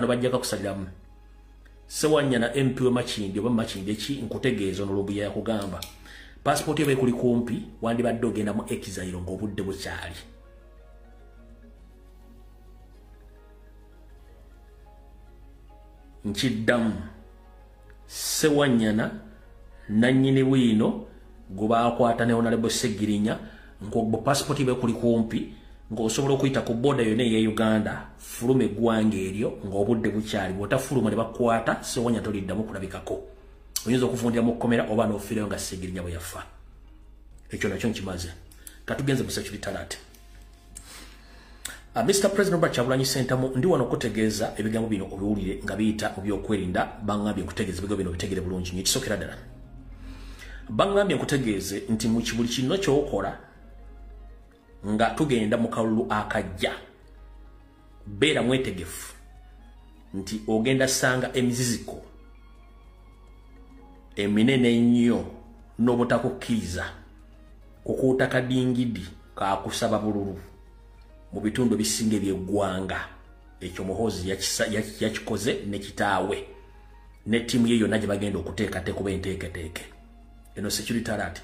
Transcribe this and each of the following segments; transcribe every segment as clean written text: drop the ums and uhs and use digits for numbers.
Kano bajja kakusaliramu. Sewanyana MP we Makindye oba Makindye ki nkutegeeza ono Lumbuye yakugamba. Passport ye kuli kumpi wandibadde ogenda mu exile ng'obudde bukyali. Nkiddamu, Sewanyana nannyini bwino gwe baakwata ne Honorable Ssegirinya ng'obwo passport ye kuli kumpi ng'osobola okuyita ku border yonna ey'e Uganda, fuluma eggwanga eryo ng'obudde bukyali. Bw'otafuluma ne bakukwata, Sewanya toliddamu kulabikako. Oyinza okuvundira mu kkomera oba n'ofiirayo nga Ssegirinya bwe yafa. Ekyo nakyo nkimaze. Katugenze mu security alert. Mr. President Robert Kyagulanyi Ssentamu, ndi wano okutegeeza ebigambo bino obiwulire nga biyita mu byokwerinda. Baŋŋambye nkutegeeza ebigambo bino obitegere bulungi nnyo. Ekisookera ddala, baŋŋambye nkutegeeze nti mu buli kino ky'okola nga tugenda mu kalulu akajja, beera mwetegefu nti ogenda sanga emiziziko eminene ennyo n'obutakukkiriza kukuuta kadingidi kakusaba bululu mu bitundu ebisinga eby'eggwanga. Ekyo Muhoozi yakikoze ne kitaawe ne ttiimu ye yonna gye bagenda okuteekateeka oba enteeketeeke. Eno security alert.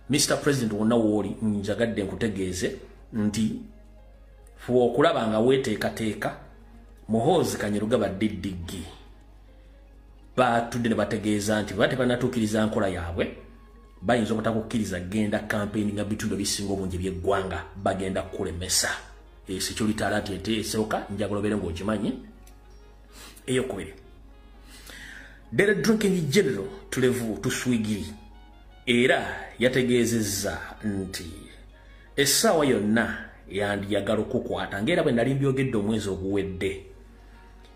Mr. President, wonna wooli njagadde nkutegeeze nti fuba okulaba nga weeteekateeka. Muhoozi Kainerugaba DDG batudde ne bategeeza nti baba tebannatuukiriza nkola yaabwe, bayinza obutakukkiriza genda campaign nga bitundu ebisinga obungi eby'eggwanga bagenda kukulemesa. Security alert ete esooka njagala obeere ng'okimanyi. Eyokubiri, Daily Drinking General Tulevu Tuswigiri era yategeezezza nti essaawa yonna yandiyagala okukwata ng'era bwe nali mbyogedde omwezi oguwedde,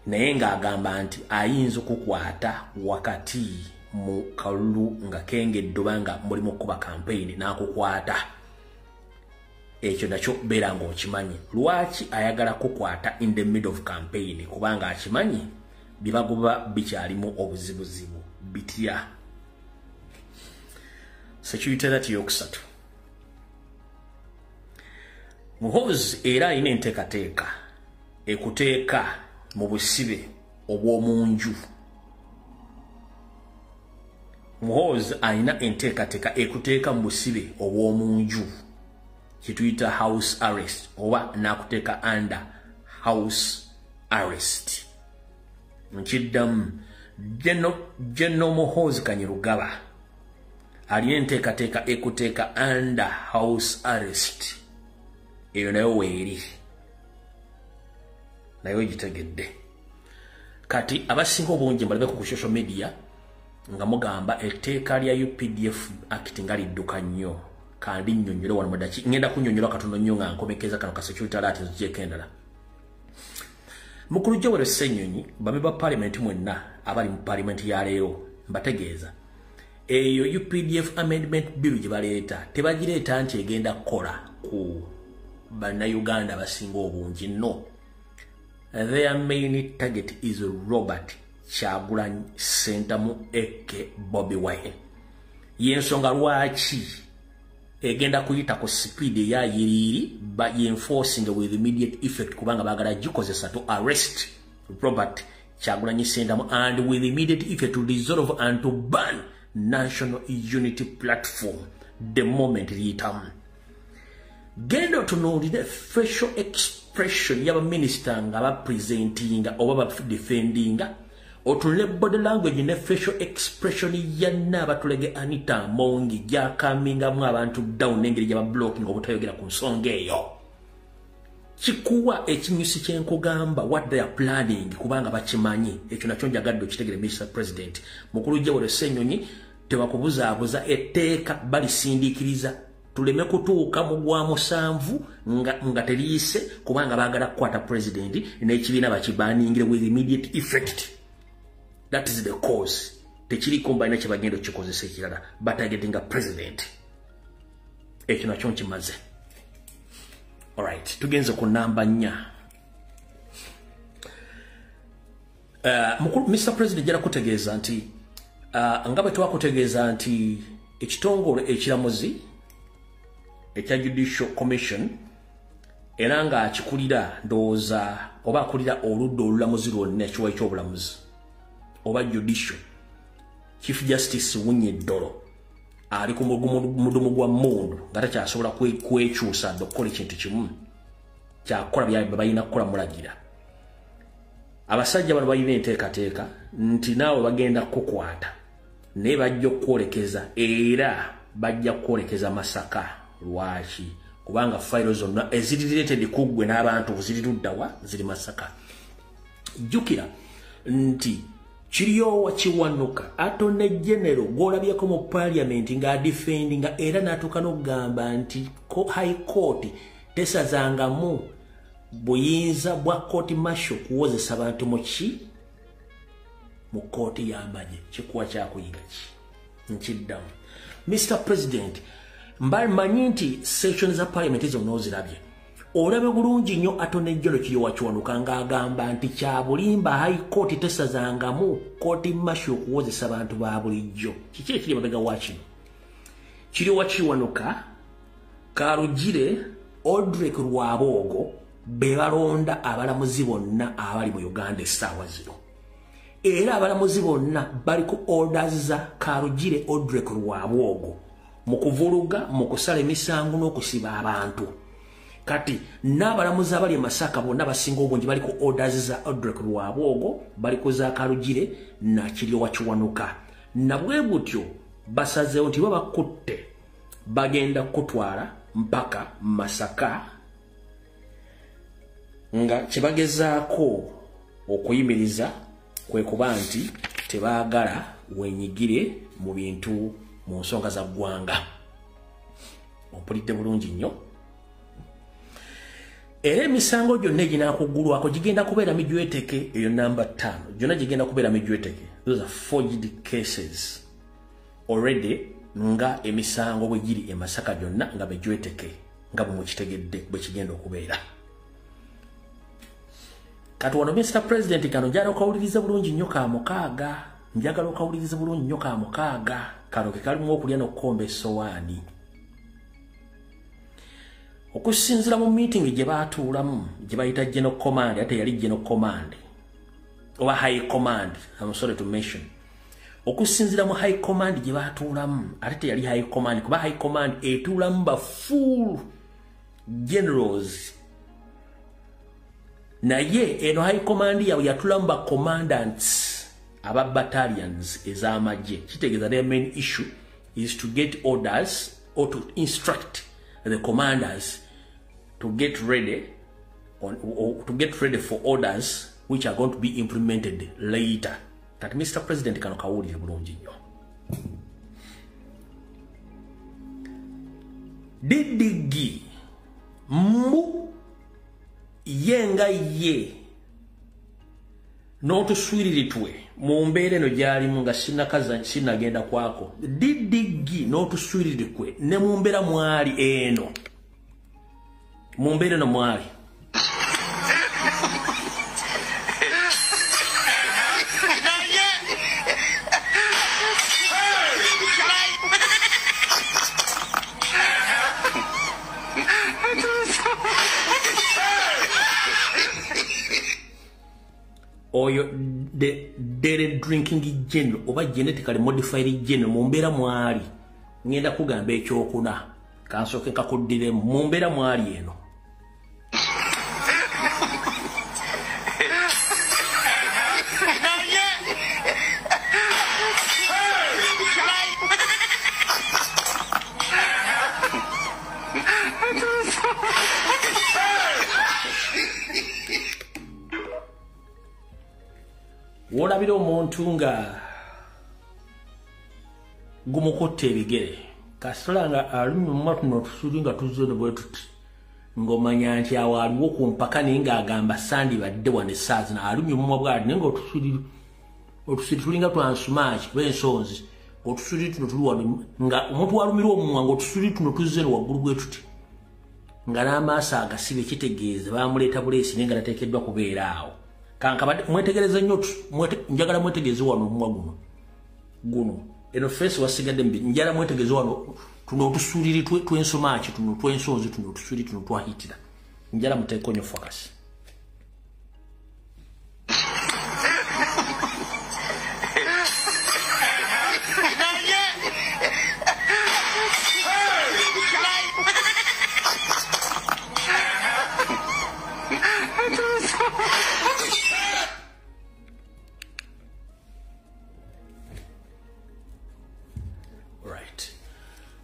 naye ng'agamba nti ayinza okukwata wakati mu kalulu nga kengedde oba nga mulimu okukuba campaign n'akukwata. Ekyo nakyo beera ng'okimanyi. Lwaki ayagala kukwata in the middle of campaign? Kubanga akimanyi bibagoba bikyalimu obuzibuzibu bitya. Security alert yokusatu, Muhoozi era alina enteekateeka ekuteeka mu busibe obw'omunju. Muhoozi alina enteekateeka ekuteeka mu busibe obw'omunju, kyetuyita house arrest, oba n'akuteeka under house arrest. Nkiddamu, General Muhoozi Kainerugaba alina enteekateeka ekuteeka under house arrest. Eyo nayo weeri, nayo ogitegedde. Kati abasinga obungi mbalabeko ku social media nga mugamba etteeka lya UPDF Act nga lidduka nnyo. Kandi nnyonnyole wano mudaki, ngenda kunnyonnyola katono nnyo nga nkomekeza kano ka security alert nzigyeko endala. Mukulu Joel Ssenyonyi, bame ba parliament mwenna abali mu parliament ya leero, mbategeeza eyo UPDF Amendment Bill gye baleeta tebagireeta nti egenda kukola ku bannayuganda abasinga obungi. No, their main target is Robert Kyagulanyi Ssentamu aka Bobi Wine. Yensonga lwaki egenda kuyita ku speed eya yiriiri, but enforcing with immediate effect, kubanga baagala gikozesa to arrest Robert Kyagulanyi Ssentamu and with immediate effect to dissolve and to ban National Unity Platform the moment liyitamu. Genda otunuulire facial expression y'abaminisita nga bapresentinga oba badefendinga, otunule body language ne facial expression yanna abatulege Anita Among gyakamingamu abantu down n'engeri gye bablocking obutayogera ku nsonga eyo. Kikuwa ekinyusi kyenkugamba what they are planning, kubanga bakimanyi. Ekyo nakyo njagadde okitegere, Mr. President. Mukulu Joel Ssenyonyi, tebakubuzaabuza, etteeka balisindiikiriza tuleme kutuuka mu gwa 7 nga teriyise, kubanga baagala kukwata president n'ekibiina bakibaningire with immediate effect. That is the cause. Tekiriko mbalina kye bagenda okukikozesa ekirala, batargetinga president. Ekyo nakyo nkimaze. Alright, tugenze ku namba 4. Mr. President, jala kutegeeza nti nga bwe twakutegeeza nti ekitongole ekiramuzi ekya Judicial Commission Era nga akikulira ndowooza oba akulira oludda olulamuzi lwonna ekiwa ekyobulamuzi oba judicial, Chief Justice Winyi Dollo ali ku mudumu gwa mmundu nga takyasobola kwekyusa okukola ekintu kimu kyakukola bye balina kukola mulagira. Abasajja bano balina enteekateeka nti naawe bagenda kukukwata, naye bajja okukwolekeza, era bajja kukwolekeza Masaka. Lwaki? Kubanga fayiro zonna eziri related ku ggwe n'abantu ziri luddawa? Ziri Masaka. Jjukira nti Kiryowa Kiwanuka Attorney General gw'olabyeko mu parliament ng'adefendinga era n'atuuka n'okugamba nti High Court tesazangamu buyinza bwa court martial kuwozesa bantu mu kooti y'amagye. Kikuwa kyakuyiga ki? Nkiddamu. Mr. President, mmanyi nti session za parliament zonna ozirabye. Olabe bulungi nnyo Attorney General Kiryowa Kiwanuka ng'agamba nti kya bulimba High Court tesazangamu court martial okuwozesa bantu ba bulijjo. Kiki ekiri emabega wa kino? Kiryowa Kiwanuka, Karugire, Odrek Rwabwogo be balonda abalamuzi bonna abali mu Uganda essaawa zino. Era abalamuzi bonna bali ku orders za Karugire, Odrek Rwabwogo mu kuvuluga, mu kusala emisango n'okusiba abantu. Kati n'abalamuzi abali e Masaka bonna basinga obungi bali ku orders za Odrek Rwabwogo, bali ku za Karugire na Kiryowa Kiwanuka. Na bwe butyo basazeewo nti babakutte bagenda kutwala mpaka Masaka, nga kyebagezaako okuyimiriza kwe kuba nti tebaagala wenyigire mu bintu mu nsonga za ggwanga. Ompulidde bulungi nnyo. Era emisango gyonna eginaakugulwako gigenda kubeera mijweteke. Eyo namba 5 gyonna gigenda kubeera mijweteke. Those are forged cases already, nga emisango bwe giri e Masaka gyonna nga mijweteke, nga bwe mukitegedde bwe kigenda okubeera. Kati wano Mr. President, kano njagala okawulirize bulungi nnyo ka mukaaga, njagala okawulirize bulungi nnyo ka mukaaga kano ke kalimu okulya n'okukomba essowaani. Okusinziira mu meeting gye baatuulamu gye bayita General Command, ate yali General Command oba High Command, I'm sorry to mention. Okusinziira mu High Command gye baatuulamu, ate teyali High Command, kuba High Command etuulamu ba full generals, naye eno High Command yaabwe yatuulamu ba commandants aba battalions ez'amagye. Kitegeeza their main issue is to get orders or to instruct the commanders to get ready on, or to get ready for orders which are going to be implemented later. Kati Mr. President, kano kawulire bulungi nnyo. DDG mbu ye nga ye n'otuswiriritwe mu mbeera eno gy'alimu nga sinnakaza sinnagenda kwako. DDG n'otuswiriritwe ne mu mbeera mwali eno, mu mbeera eno mwali oyo the drinking general oba genetically modified general mu mbeera mwali, ngenda kugamba ekyokuna kansooke nkakuddiremu mu mbeera mwali eno. Wolabira omuntu nga gumukutta ebigere, kasita nga alumye omumwa tuno tusuli nga tuzze ne bwe tuti, ng'omanya nti awo aliwo ku mpaka, naye ng'agamba sandibadde wano essaawa zino. Alumye omumwa bw'ali, naye ng'otusuli tulinga twansumaaki b'ensonzi, otusuli tuno tuli wano, nga omuntu walumirwa omumwa ng'otusuli tuno tuzze ne waggulu bwe tuti, nga n'amaaso agasibe, kitegeeza bamuleeta buleesi naye nga tateekeddwa kubeera awo. Kankabadde mwetegereze nnyo, njagala mwetegereze wano omumwa guno guno eno face wasigadde mbi, njagala mwetegereze wano tuno otusuuliri tw'ensomaaki tuno tw'ensonzi tuno otusuuli tuno twahitira. Njala muteeko nnyo focus.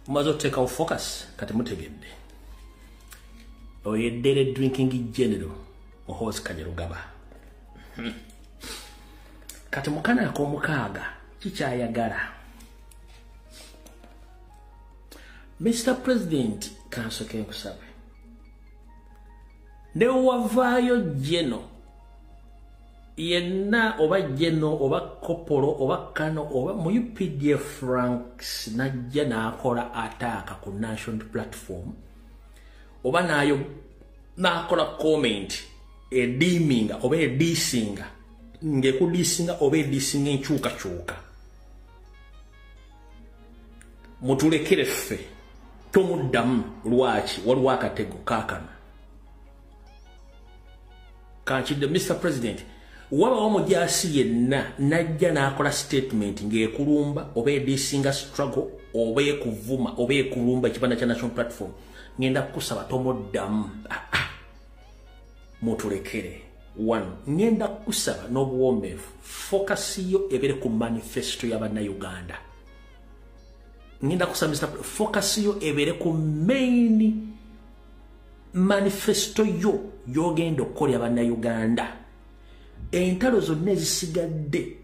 Mumaze oteekawo focus, kati mutegedde. Oyo eddere drinking general Muhoozi Kainerugaba. Kati mukana ak'omukaaga kikyayagala. Mr. President, kansooke nkusabe. Ne wavaayo jeno yenna oba jeno oba kopolo oba kano oba mu UPDF ranks najja n'akola ataaka ku national platform oba nayo n'akola comment ediminga oba edisinga ng'ekudisinga oba edisinga enkyukakyuka, mutulekere ffe tomuddamu. Lwaki? Waliwo akatego kaakano kankidde. Mr. President, wabawo mujaasi yenna najja n'akola statement ng'ekulumba oba edisinga struggle oba ekuvuma oba ekulumba ekibanda kya national platform, ngenda kukusaba tomuddamu. Mutulekere. One, ngenda kukusaba n'obuwombeefu focus yo ebeere ku manifesto y'Abannayuganda. Ngenda kusaba Mr. focus yo ebeere ku main manifesto yo yogenda okukolera Abannayuganda. Entalo zonna ezisigadde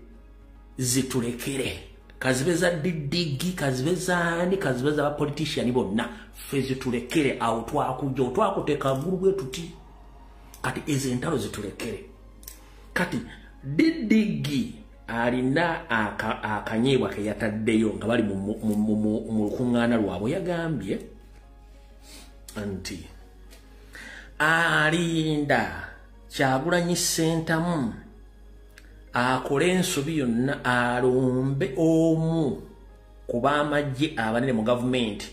zitulekere, kazibe za DDG, kazibe zaani, kazibe za bapolitician bonna, ffe zitulekere. Awo twakujja otwakuteeka waggulu bwe tuti, kati ezo entalo zitulekere. Kati DDG alina akanyeebwa ke yataddeyo nga bali mu lukuŋŋaana lwabwe, yagambye nti alinda Kyagulanyi Ssentamu akole ensobi yonna alumbe omu ku b'amagye abanene mu gavumenti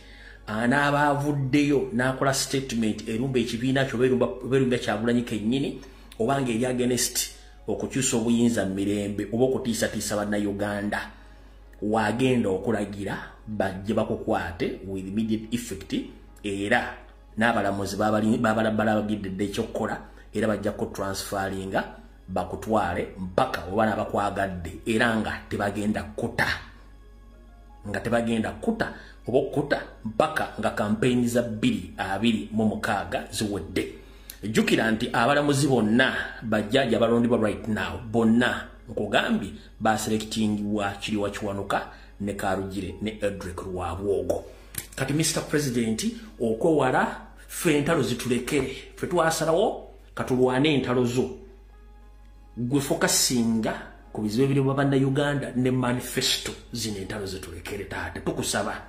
anaaba avuddeyo n'akola statement erumba ekibiina kyo oba erumba Kyagulanyi kennyini oba ng'eri against okukyusa obuyinza mu mirembe oba okutiisatiisa Bannayuganda, wagenda okulagira bajje bakukwate with immediate effect, era n'abalamuzi babalagidde dda ekyokukola, era bajja kutransferinga bakutwale mpaka oba n'abakwagadde, era nga tebagenda kuta, nga tebagenda kuta oba okuta mpaka nga kampeyini za 2026 ziwedde. Jjukira nti abalamuzi bonna bajjaji abalondebwa right now bonna nkugambye baselectingibwa Kiriwa Kiwanuka ne Karugire ne Edric Rwabwogo. Kati Mr. President, okwewala ffe entalo zitulekere, ffe twasalawo katulwane entalo zo, gwe fokasinga ku bizibu ebiri mu Bannayuganda ne manifesto zino. Entalo zitulekere taata, tukusaba.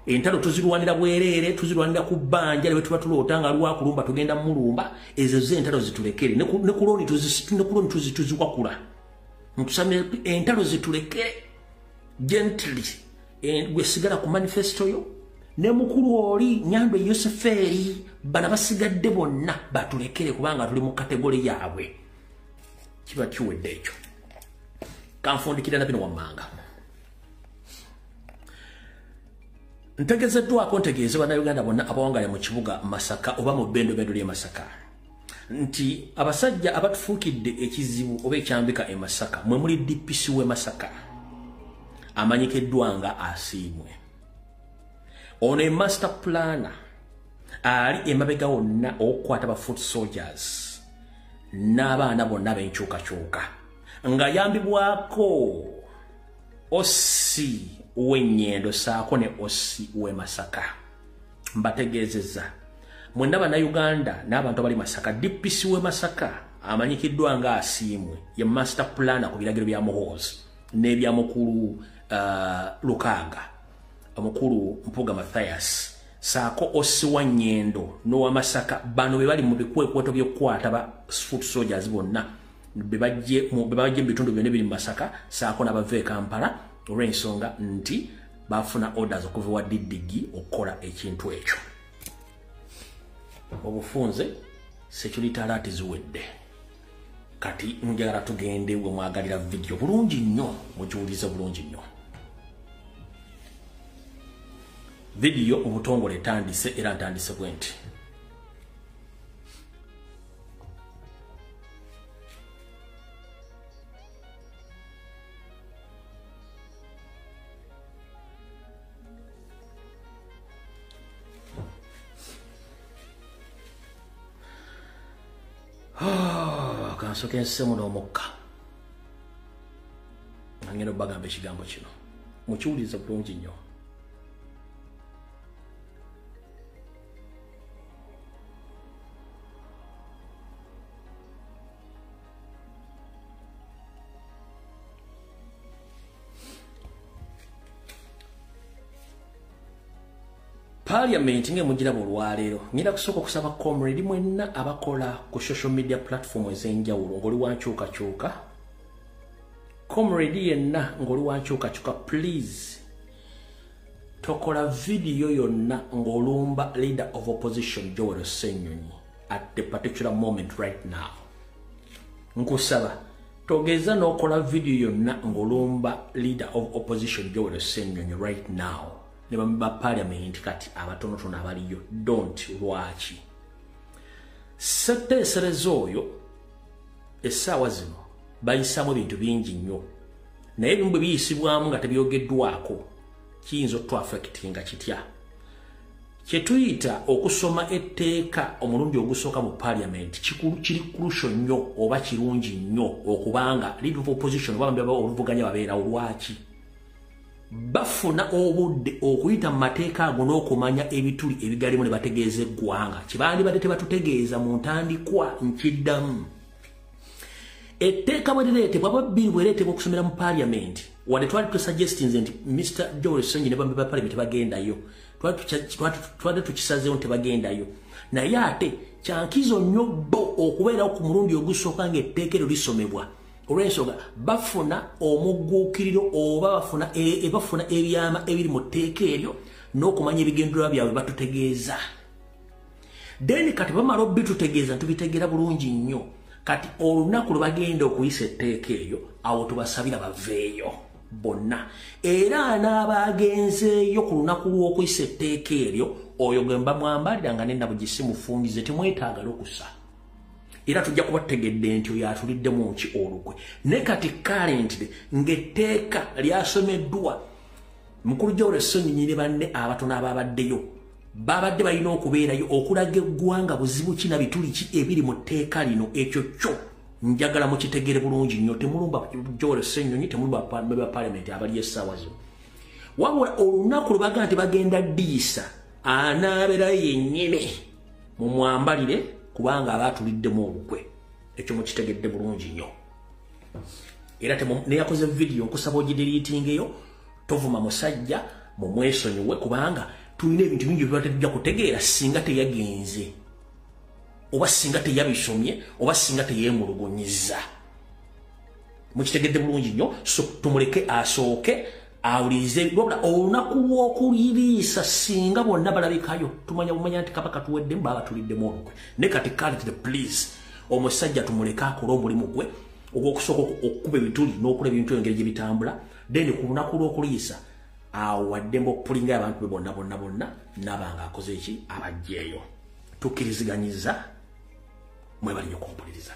Entalo tuzirwanira bwereere, tuzirwanira ku bbanja ne bwe tuba tuloota nga lwakulumba tugenda mulumba, ezo zo entalo zitulekere. Ne ku looni tuzikwakula. Nkusaba entalo zitulekere gently, gwe sigala ku manifesto yo ne mukulu oli Nyandwe Yoseferi, bana basigadde bonna batulekere kubanga tuli mu kategori yaabwe. Kiba kiwedde ekyo. Kanfundikira na bino wammanga. Ntegezeddwako ntegeeze Bannayuganda bonna abawangaalira mu kibuga Masaka oba mu bbendobendo ly'e Masaka nti abasajja abatufuukidde ekizibu oba ekyambika e Masaka mwe muli DPC w'e Masaka amanyikiddwa nga Asiimwe. Ono e master planner ali emabega wonna okukwata ba foot soldiers n'abaana bonna b'enkyukakyuka ng'ayambibwako OC w'Ennyendo saako ne OC w'e Masaka. Mbategeezezza mwenna Bannayuganda n'abantu abali Masaka, DPC w'e Masaka amanyikiddwa nga Asiimwe ye master planner ku biragiro bya Muhoozi n'ebya mukulu Lukaaga, omukulu Mpuuga Mathias, saako OC wa Nnyendo n'owa Masaka. Bano be bali mu bikwekweto by'okukwata ba foot soldiers bonna be bajje mu bitundu byonna ebiri mu Masaka saako n'abava e Kampala, olw'ensonga nti bafuna orders okuva wa DDG okukola ekintu ekyo. Obufunze security alert ziwedde. Kati njagala tugende we mwagalira video bulungi nnyo, mugiwulize bulungi nnyo. Video obutongole etandise era ntandise bwenti. Kansoke nsemu n'omukka. Ngenda obagamba ekigambo kino. Mukiwulirize bulungi nnyo. Parliament nge mugiraba olwaleero ngenda kusooka okusaba comrade mwenna abakola ku social media platform ez'enjawulo ng'oli wankyukakyuka. Comrade yenna ng'oli wankyukakyuka, please tokola video yonna ng'olumba leader of opposition Joel Ssenyonyi at the particular moment right now. Nkusaba togeza n'okola video yonna ng'olumba leader of opposition Joel Ssenyonyi right now. Ne ba parliament kati abatonotono abaliyo, don't. Lwaki ssetteeserezo oyo essaawa zino bayisaamu ebintu bingi nnyo, naye ebimu bwe biyisibwamu nga tebyogeddwako kiyinza otuaffectinga kitya. Kye tuyita okusoma etteeka omulundi ogusooka mu parliament kiri crucial nnyo oba kirungi nnyo okubanga leader of opposition oba oluvuganya babeerawo. Lwaki bafuna obudde okuyita mu mateeka ago n'okumanya ebituli ebigalimu ne bategeeza eggwanga kibandibadde tebatutegeeza mu ntandikwa. Nkiddamu, etteeka bwe lireetebwa aba bbiri bwereetebwa okusomera mu parliament, wadde twali tusuggestinze nti Mr. Joel Ssenyonyi ne bambi ba parliament bagendayo, twali tukisazeewo nti bagendayo, naye ate kyankizo nnyo bo okubeerawo ku mulundi ogusooka ng'etteeka eryo lisomebwa, olw'ensonga bafuna omugguukiriro oba bafuna ebyama ebiri mu tteeka eryo n'okumanya ebigendererwa byabwe batutegeeza. Then kati bamala obitutegeeza tubitegeera bulungi nnyo. Kati olunaku lwe bagenda okuyisa etteeka eryo, awo tubasabira baveeyo bonna, era anaabagenzeeyo ku lunaku lw'okuyisa etteeka eryo oyo gwe mba mwambalira nga nenabugisi mufungize, temwetaaga lukusa. Era tujja kuba tutegedde nti oyo atuliddemu nki olukwe. Ne kati currently ng'etteeka lyasomeddwa mukulu Joel Ssenyonyi ne banne abatono ababaddeyo babadde balina okubeerayo okulaga eggwanga buzibu ki na bituli ki ebiri mu tteeka lino. Ekyo kyo njagala mukitegere bulungi nnyo. Temulumba Joel Ssenyonyi, temulumba ba parliament abali essaawa zino. Wabula olunaku lwe bagamba nti bagenda ddiisa, anaabeerayo yennyini mumwambalire kubanga abaatuliddemu olukwe. Ekyo mukitegedde bulungi nnyo. Era neyakoze video nkusaba ogidiriitingeyo, tovuma musajja, mumwesonyiwe kubanga tulina ebintu bingi bye tetujja kutegeera singa teyagenze oba singa teyabisomye oba singa teyeemulugunyiza. Mukitegedde bulungi nnyo. So tumuleke asooke awulirize. Wabula olunaku lw'okuliriisa singa bonna balabikayo tumanya bumanya nti kaba katuweddemu, baba batuliddemu olukwe. Ne kati currently please omusajja tumuleke akole omulimu gwe ogw'okusooka okukuba ebituli n'okola ebintu engeri gye bitambula. Then ku lunaku lw'okuliisa awo waddembe okupulinga abantu be bonna bonna bonna nabanga akoze eki abajjeeyo. Tukkiriziganyiza, mwebale nnyo okumpuliriza.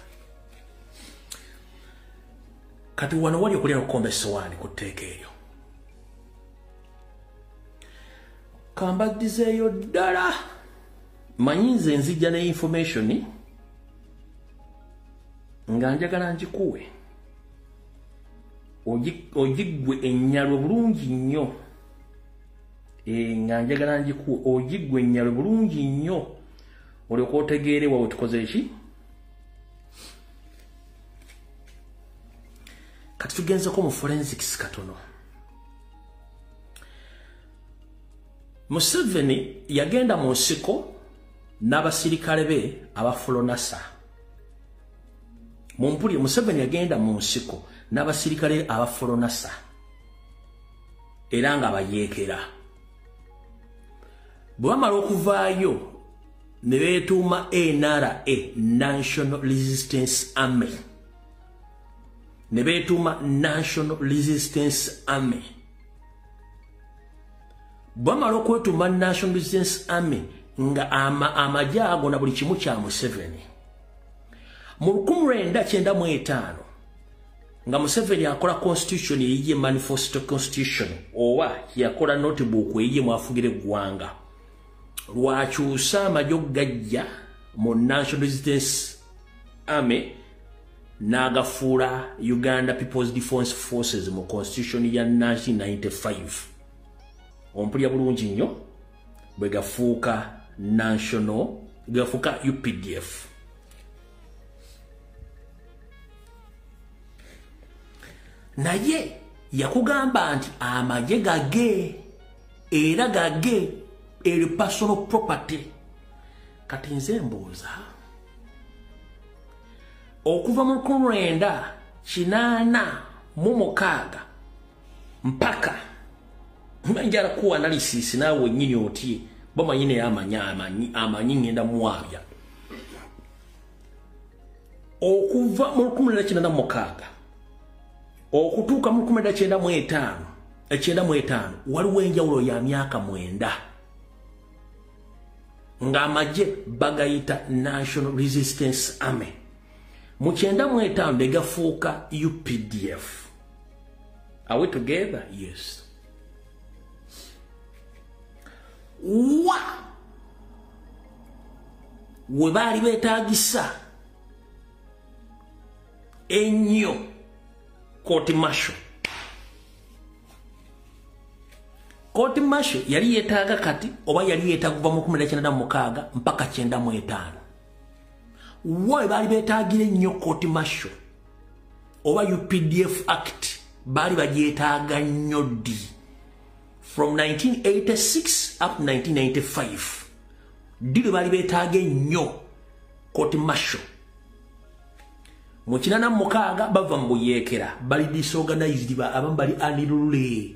Kati wano wali okulya n'okukomba essowaani ku tteeka eryo. Kambaddizeeyo ddala. Manyi nze nzijja ne information nga njagala ngikuwe ogiggwe ennyalwe bulungi nnyo. Nga njagala ngikuwe ogiggwe ennyalwe bulungi nnyo olyoke otegeere wawe tukoze eki. Kati tugenzeko mu forensics katono. Museveni yagenda mu nsiko n'abasirikale be abafulonasa. Mumpulire, Museveni yagenda mu nsiko n'abasirikale abafulonasa era nga bayeekera. Bwe bamala okuvaayo Ne beetuuma NRA, National Resistance Army. Ne beetuuma National Resistance Army. Bwamala okwetuuma National Resistance Army nga amagye ago na buli kimu kya Museveni. Mu 1995 nga Museveni akola constitution eyiye, manifesto constitution, oba yakola notebook eyiye mwafugira eggwanga, lwakyusa amagye okugajja mu National Resistance Army n'agafuula Uganda People's Defence Forces mu constitution ya 1995. Ompulira bulungi nnyo, bwe gafuuka national, gafuuka UPDF. Naye yakugamba nti amagye gage, era gage eri personal property. Kati nze mbuuza, okuva mu 1986 mpaka njala kuwa analysis naawe nnyini otye, bamanyi naye amanyi ngenda muwabya. Okuva mu 1986 okutuuka mu 1995 waliwo enjawulo ya myaka 9 ng'amagye bagayita National Resistance Army. Mu 95 ne gafuuka UPDF. Are we together? Yes. Wa we baali beetaagisa ennyo court martial. Court martial yali yeetaaga kati oba yali yeetaaga kuva mu 1996 mpaka 95. Wa we baali beetaagira ennyo court martial oba UPDF Act baali bagyetaaga nnyo ddi? From 1986 up to 1995. Ddi lwe baali beetaaga ennyo court martial? Mu 86 bava mu buyeekera, bali disorganized, abamu bali unruly.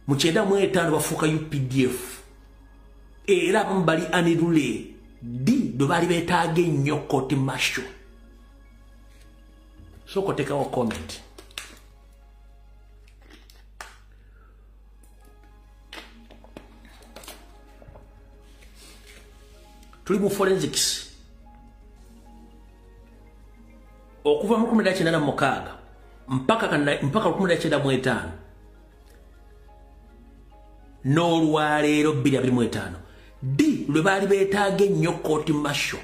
Mu 95 bafuuka UPDF, era abamu bali unruly. Ddi lwe baali beetaaga ennyo court martial? Sooka oteekawo comment. Tuli mu forensics. Okuva mu 1986 mpaka 1995 n'olwaleero 2025, ddi lwe baali beetaaga ennyo court martial?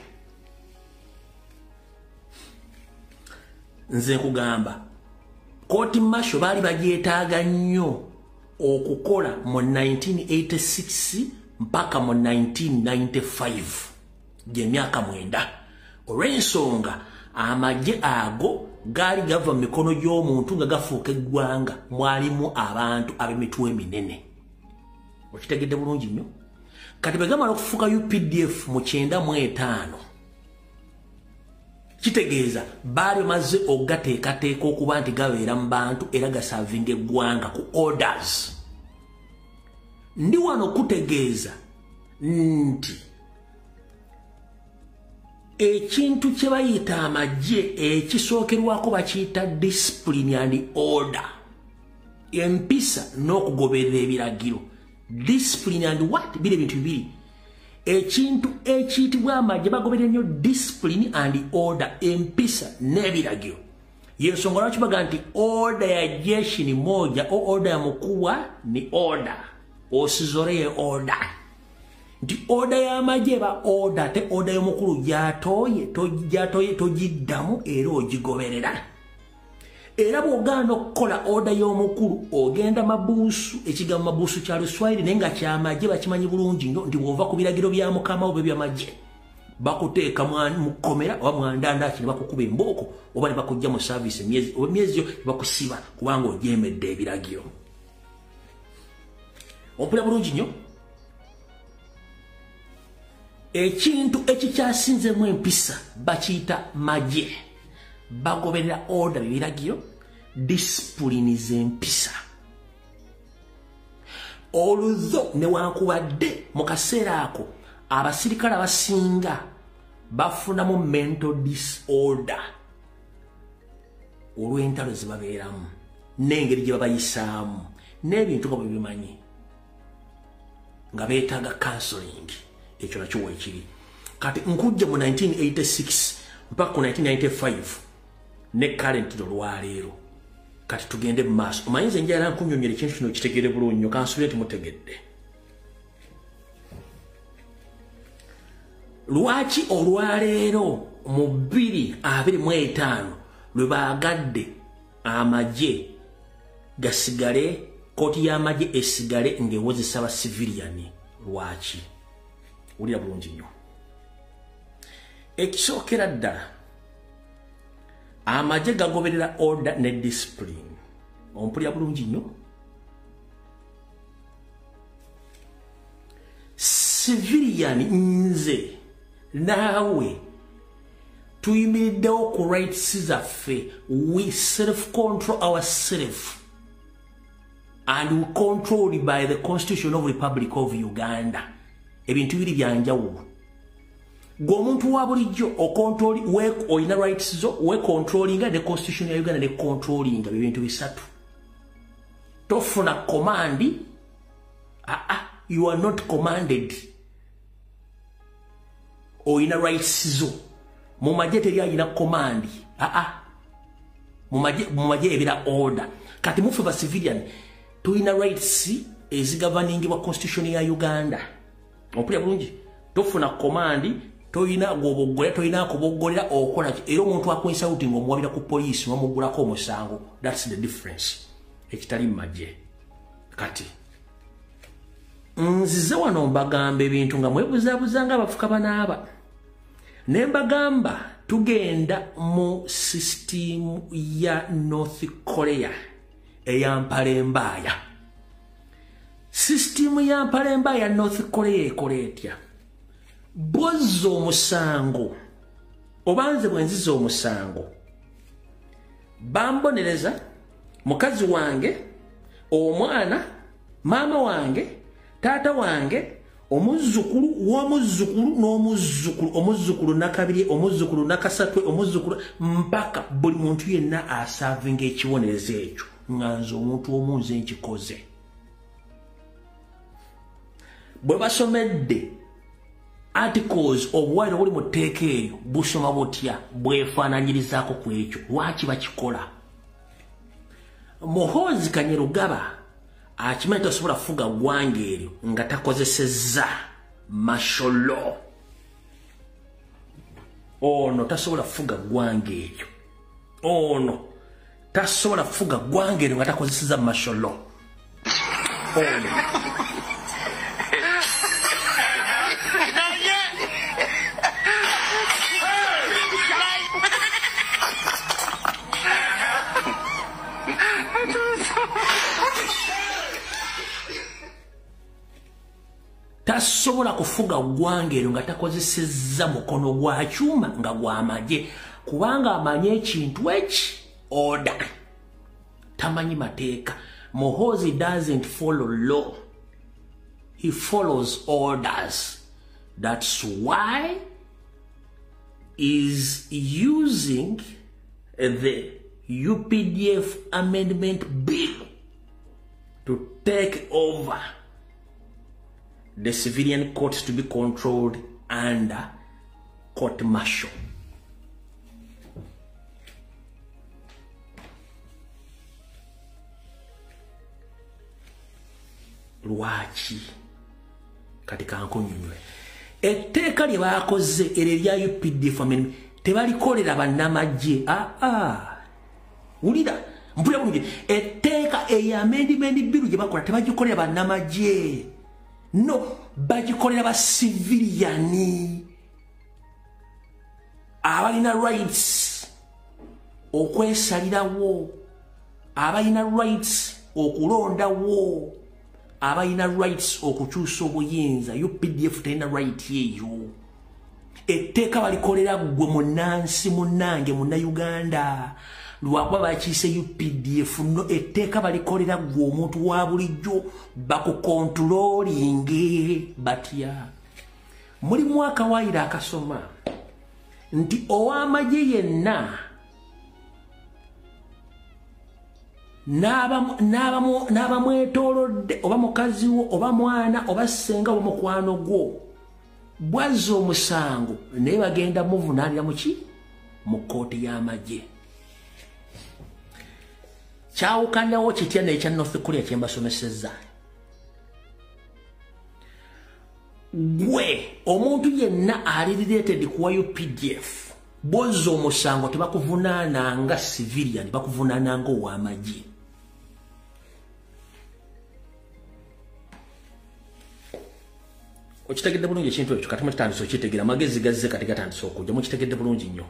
Nze nkugamba court martial baali bagyetaaga nnyo okukola mu 1986 mpaka mu 1995, gy'emyaka 9, olw'ensonga amagye ago gaali gava mu mikono gy'omuntu nga gafuuka eggwanga, mwalimu abantu ab'emitwe eminene. Okitegedde bulungi nnyo? Kati bwe gamala okufuuka UPDF mu 95, kitegeeza baali bamaze okugateekateeka okuba nti gabeera mu bantu era gasavinga eggwanga ku orders. Ndi wano kutegeeza nti ekintu kye bayita amagye ekisookerwako bakiyita discipline and order, empisa n'okugoberera ebiragiro. Discipline and what? Biri ebintu bibiri. Ekintu ekiyitibwa amagye bagoberera nnyo discipline and order, empisa n'ebiragiro. Yensonga lwaki baga nti order ya jeshi ni moja, o order ya mukubwa ni order, osizoreye order. Nti order y'amagye eba order, ate order y'omukulu gy'atooye togiddamu era ogigoberera. Era bw'ogaana okukola order y'omukulu ogenda mabuusu. Ekigambo mabuusu kya Luswayiri naye nga kyamagye, bakimanyi bulungi nnyo nti bw'ova ku biragiro bya mukama oba ebyamagye bakuteeka mu kkomera oba mwandandaki ne bakukuba embooko oba ne bakuggya mu service emyezi oba emyezi yo ne bakusiba kubanga ojeemedde ebiragiro. Ompulira bulungi nnyo? Ekintu ekikyasinzemu empisa bakiyita magye. Bagoberera order, ebiragiro, discipline z'empisa. Oluzzo newankubadde mu kaseera ako abasirikale abasinga bafunamu mental disorder olw'entalo ze babeeramu n'engeri gye babayisaamu n'ebintu nga bwe bimanyi nga beetaaga counseling. Ekyo nakyo weekiri. Kati nkujja mu 1986 mpaka ku 1995 ne current olwaleero. Kati tugende mu maaso. Omanyi nze njagala nkunnyonnyola ekintu kino kitegeere bulungi nnyo, kansuubire nti mutegedde. Lwaki olwaleero mu 2025 lwe baagadde amagye gasigale, kooti y'amagye esigale ng'ewozesa ba civilian? Lwaki? Wulira bulungi nnyo. Ekisookera ddala, amagye gagoberera order ne discipline. Ompulira bulungi nnyo. Civilian nze naawe tuyimiriddewo ku rights zaffe. We self control ourselves and we controlled by the Constitution of Republic of Uganda. Ebintu biri byanjawulo. Gwe omuntu wa bulijjo olina rights zo, we controllinga ne Constitution ya Uganda ne controllinga ebintu bisatu. Tofuna command. You are not commanded. Olina rights zo. Mu magye teri alina command. Mu magye ebira order. Kati mufe ba civilian tulina rights ezigoverningibwa Constitution ya Uganda. Ompulira bulungi. Tofuna command, toyina gwoboggolera, toyina kuboggolera okola ki. Era omuntu akuinsulting omuwabira ku poliisi n'omuggulako omusango. That's the difference. Ekitali mu magye. Kati nzize wano mbagamba ebintu nga mwebuzaabuza nga abafuka banaaba. Ne mbagamba tugenda mu system ya North Korea eya mpalembaaya. System ya mpalembaaya ya North Korea ekola etya? Bw'ozza omusango, oba nze bwe nziza omusango, bambonereza mukazi wange, omwana, maama wange, taata wange, omuzzukulu w'omuzzukulu n'omuzzukulu, omuzzukulu nakabiri, omuzzukulu nakasatwe, omuzzukulu mpaka buli muntu yenna asaavinga ekibonerezo ekyo nga nze omuntu omu nze nkikoze. Bwe basomedde articles obuwaayiro obuli mu tteeka eryo busoma butya, bwefaananyirizaako ku ekyo. Lwaki bakikola? Muhoozi Kainerugaba akimanyi tasobola kufuga ggwanga eryo nga takozesezza martial law. Ono tasobola kufuga ggwanga eryo. Ono tasobola kufuga ggwanga eryo nga takozesezza martial law. Ono tasobola kufuga ggwanga eryo nga takozesezza mukono gwa kyuma nga gw'amagye, kubanga amanyi ekintu eki order, tamanyi mateeka. Muhoozi doesn't follow law, he follows orders. That's why is using the UPDF amendment bill to take over the civilian courts to be controlled under court martial. Lwaki? Kati kankunyonyole. Etteeka lye baakoze eryo erya UPDF amendment tebalikolera bannamagye. Wulira, mpulira bulungi. Etteeka eyo amendment bill gye bakola tebagikolera bannamagye. No, bagikolera ba civilian abalina rights okwesalirawo, abalina rights okulondawo, abalina rights okukyusa obuyinza. UPDF terina right eyo. Etteeka balikolera ggwe munnansi munnange munnayuganda Lwakuba bakiise UPDF, no etteeka balikolera ggwe omuntu wa bulijjo bakukontrolinge batya. Mulimu akawaayiro akasoma nti ow'amagye yenna n'abamwetoolodde oba mukazi wo oba mwana oba ssenga oba mukwano gwo bwazza omusango naye bagenda muvunaanira muki mu kkooti y'amagye. Kyawukanawo kitya n'ekya North Korea kye mbasomesezza? Gwe omuntu yenna ali related ku UPDF bw'ozza omusango tebakuvunaana nga civilian, bakuvunaana nga ow'amagye. Okitegedde bulungi ekintu ekyo? Kati mukitandise okitegeera, amagezi gazze kati gatandise okujja, mukitegedde bulungi nnyo.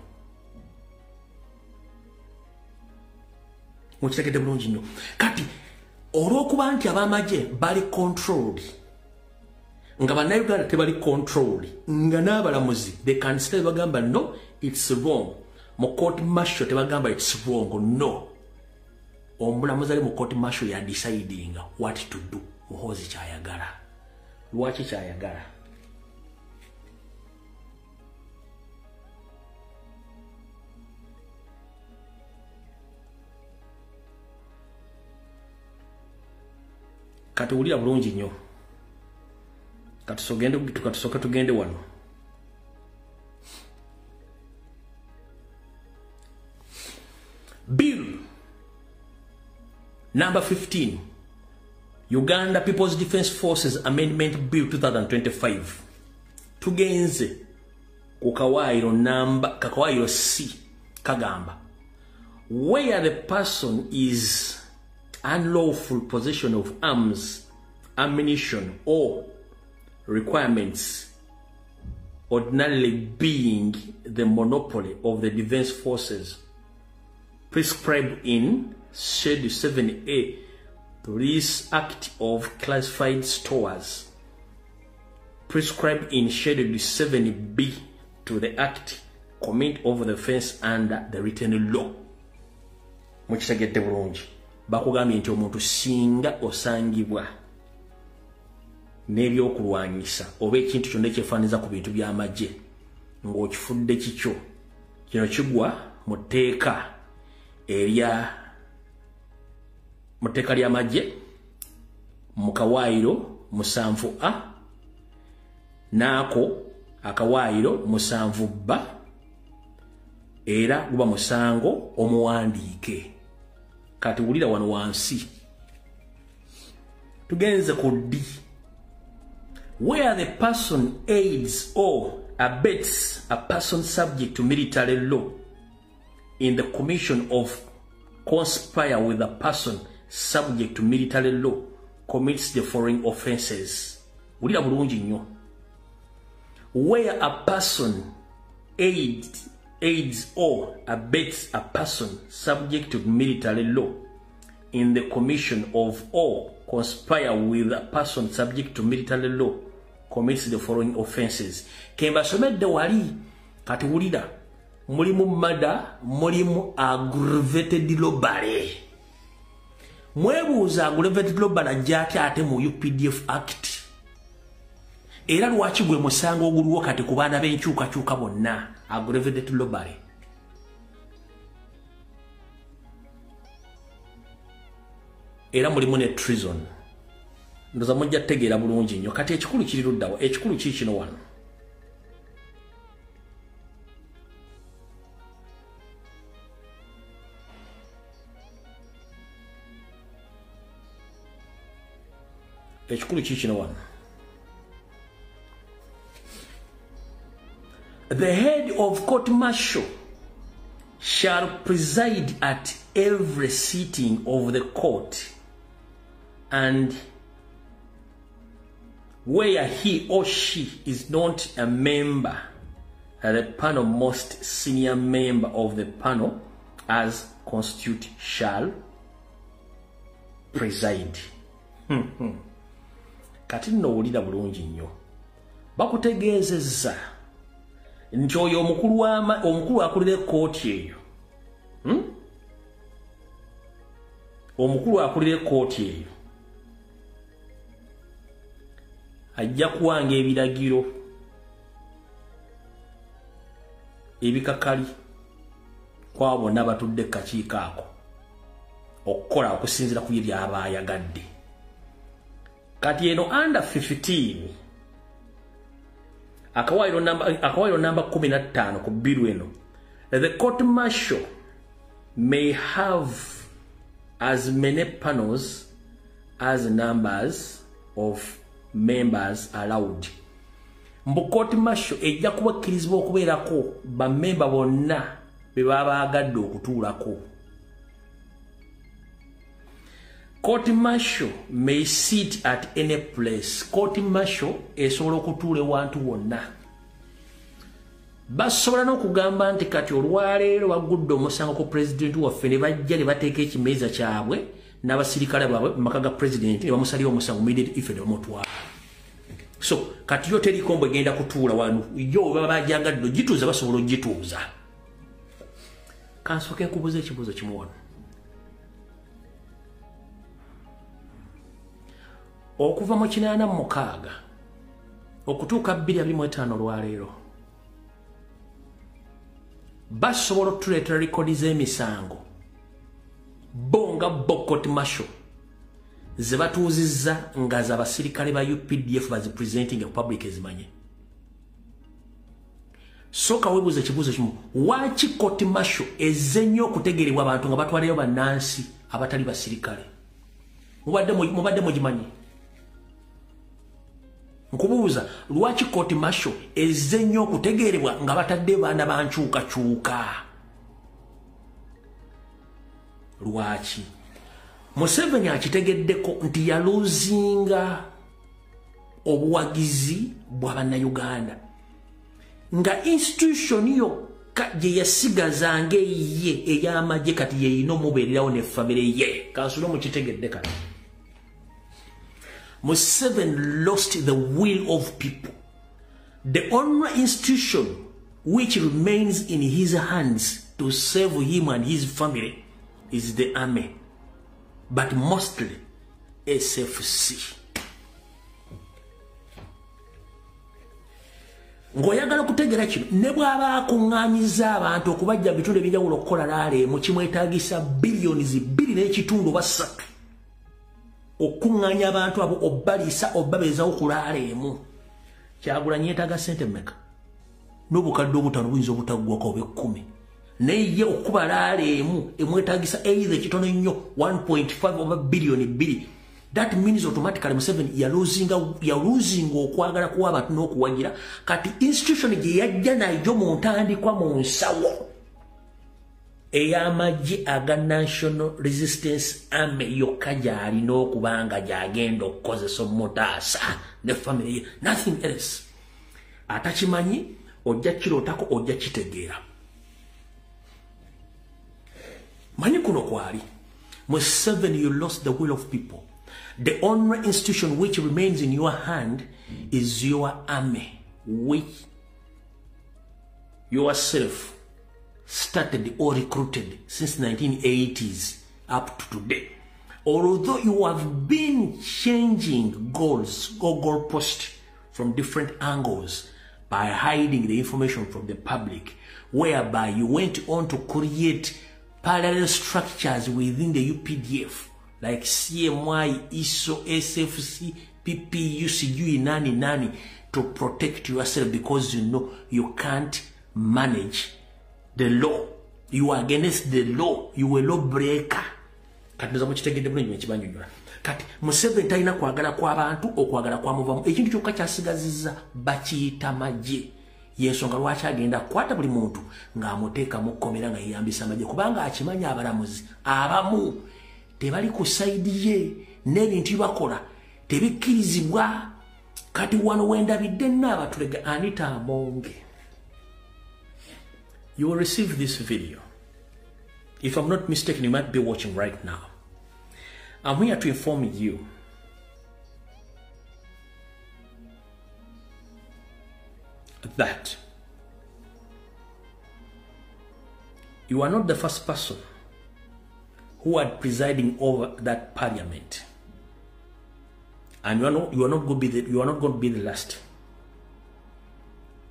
Mukitegedde bulungi nnyo. Kati olw'okuba nti ab'amagye bali controlled, nga bannayuganda tebali controlled, nga n'abalamuzi they can still bagamba no, it's wrong. Mu court martial tebagamba it's wrong, no. Omulamuzi ali mu court martial ya deciding what to do. Muhoozi kyayagala. Lwaki kyayagala? Kati wulira bulungi nnyo. Katusooke tugende wano. Bill number 15, Uganda People's Defense Forces Amendment Bill 2025. Tugenze ku kawaayiro namba kakawaayiro C kagamba where the person is unlawful possession of arms, ammunition or requirements ordinarily being the monopoly of the defense forces prescribed in Schedule 7A Police Act of Classified Stores, prescribed in Schedule 7B to the Act, commit over the fence under the written law. Mukitegedde bulungi. Bakugambye nti omuntu singa osangibwa n'ebyokulwanyisa oba ekintu kyonna ekyefaananiza ku bintu by'amagye ng'okifudde kikyo, kino kigwa mu tteeka erya mu tteeka ly'amagye mu kawaayiro 7A n'ako akawaayiro 7B, era guba musango omuwandiike. Kati wulira wano wansi, tugenze ku D, where the person aids or abets a person subject to military law in the commission of conspire with a person subject to military law commits the following offenses. Wulira bulungi nnyo. Where a person aids or abets a person subject to military law in the commission of or conspire with a person subject to military law commits the following offenses. Kembasomedde wali. Kati wulira, mulimu murder, mulimu aggravated robbery. Mwebuuza aggravated robbery ajja atya ate mu UPDF Act? Era lwaki gwe musango oguliwo kati ku baana b'enkyukakyuka bonna, aggravated robbery? Era mulimu ne treason. Ndoza mujja kutegeera bulungi nnyo. Kati ekikulu kiri luddawa? Ekikulu ki kino wano? Ekikulu ki kino wano? The head of court martial shall preside at every sitting of the court, and where he or she is not a member, the panel most senior member of the panel as constitute shall preside. Kati nno owulira bulungi nnyo. Bakutegeezezza nti oyo omukulu akulira ekkooti eyo, Omukulu akulira ekkooti eyo ajja kuwanga ebiragiro ebikakali kwa bonna batudde kakiiko ako okukola okusinziira ku byaba ayagadde. Kati eno under 15 akawaayiro namba 15 ku bill eno, the court martial may have as many panels as numbers of members allowed. Mbu court martial ejja kubakkirizibwa okubeerako bammemba bonna be baba baagadde okutuulako. Court martial may sit at any place. Court martial esobola okutuula ewantu wonna. Basobola n'okugamba nti kati olwaleero bagudde omusango ku pulezidenti waffe ne bajja ne bateeka ekimeeza kyabwe n'abasirikale baabwe mu maka ga pulezidenti ne bamusalira omusango immediate effect ne bamutwala. So kati yo teriko mbwe egenda kutuula wano, yo baba bajangadde ogituuza basobola ogituuza. Kansooke nkubuuza ekibuuzo kimu wano. Okuva mu 86 okutuuka 2025 olwaleero basobola otuleetera rekodi z'emisango bo nga bo court martial ze batuuzizza nga z'abasirikale ba UPDF bazipresenting public ezimanye. Sooka weebuuze ekibuuzo kimu, lwaki court martial ezze nnyo okutegeerebwa abantu nga batwalayo bannansi abatali basirikale? Mubadde mugimanyi? Nkubuuza, lwaki court martial ezze nnyo okutegeerebwa nga batadde baana bankyukakyuka? Lwaki? Museveni akitegeddeko nti yaluzinga obuwagizi bwa bannayuganda nga institution yokka gye yasigazanga eyiye ey'amagye kati yeyina omubeererawo ne famire ye. Kansule mukitegedde kati. Museveni lost the will of people. The only institution which remains in his hands to save him and his family is the army, but mostly SFC. Ng'oyagala okutegeera kino, ne bw'aba akuŋŋaanyiza abantu okubajja mu bitundu ebyenjawulo okukola laale emu, kimwetaagisa biliyoni 2.5 oba 3 okuŋŋaanya abantu abo obbaliisa obbabeezawo ku laale emu. Kyagulanyi yeetaaga ssente mmeka? N'obukadde 5 buyinza obutaggwako oba 10. Naye ye okuba laale emu emwetaagisa either ekitono ennyo 1.5 oba biliyoni 2. That means automatically Museveni yaluzinga okwagala kuwa abantu n'okuwagira. Kati institution gye yajja nayo mu ntandikwa mu nsawo ey'amagye aga National Resistance Army yokka gy'alina okuba nga gy'agenda okukozesa omutaasa ne family ye, nothing else. Atakimanyi ojja kirootako, ojja kitegeera. Manyi kuno kwali Museveni, you lost the will of people. The only institution which remains in your hand is your army, which yourself started or recruited since 1980s up to today. Although you have been changing goals or goalposts from different angles by hiding the information from the public, whereby you went on to create parallel structures within the UPDF, like CMY, ISO, SFC, PPU, CU, nani, nani, to protect yourself because you know you can't manage the law. You are against the law. You are a law breaker. Kati nza mukitegedde bulungi ekibanyonyola. Kati Museveni talina kwagala kw'abantu, okwagala kwamuvamu. Ekintu kyokka kyasigazizza bakiyita magye. Yensonga lwaki agenda kukwata buli muntu ng'amuteeka mu kkomera nga yeeyambisa amagye, kubanga akimanya abalamuzi abamu tebali ku sayidi ye n'ebintu byebakola tebikkirizibwa. Kati wano wendabidde nnaabatulega Anita Among. You will receive this video. If I'm not mistaken, you might be watching right now. I'm here to inform you that you are not the first person who are presiding over that parliament. And you are not going to be the last.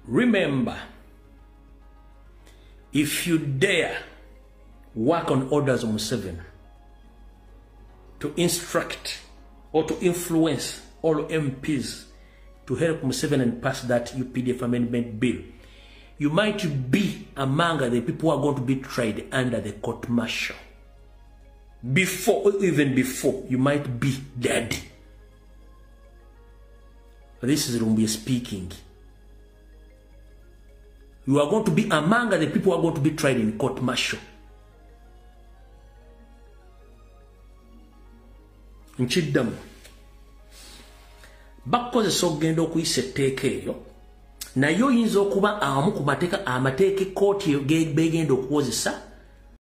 Remember, if you dare work on orders of Museveni to instruct or to influence all MPs to help Museveni and pass that UPDF amendment bill, you might be among the people who are going to be tried under the court martial. Before, even before, you might be dead. This is Lumbuye speaking. You are going to be among the people who are going to be tried in court martial. Nkiddamu, bakukozesa okugenda okuyisa etteeka eryo, naye oyinza okuba awamu ku mateeka amateeka ekkooti begenda okuwozesa.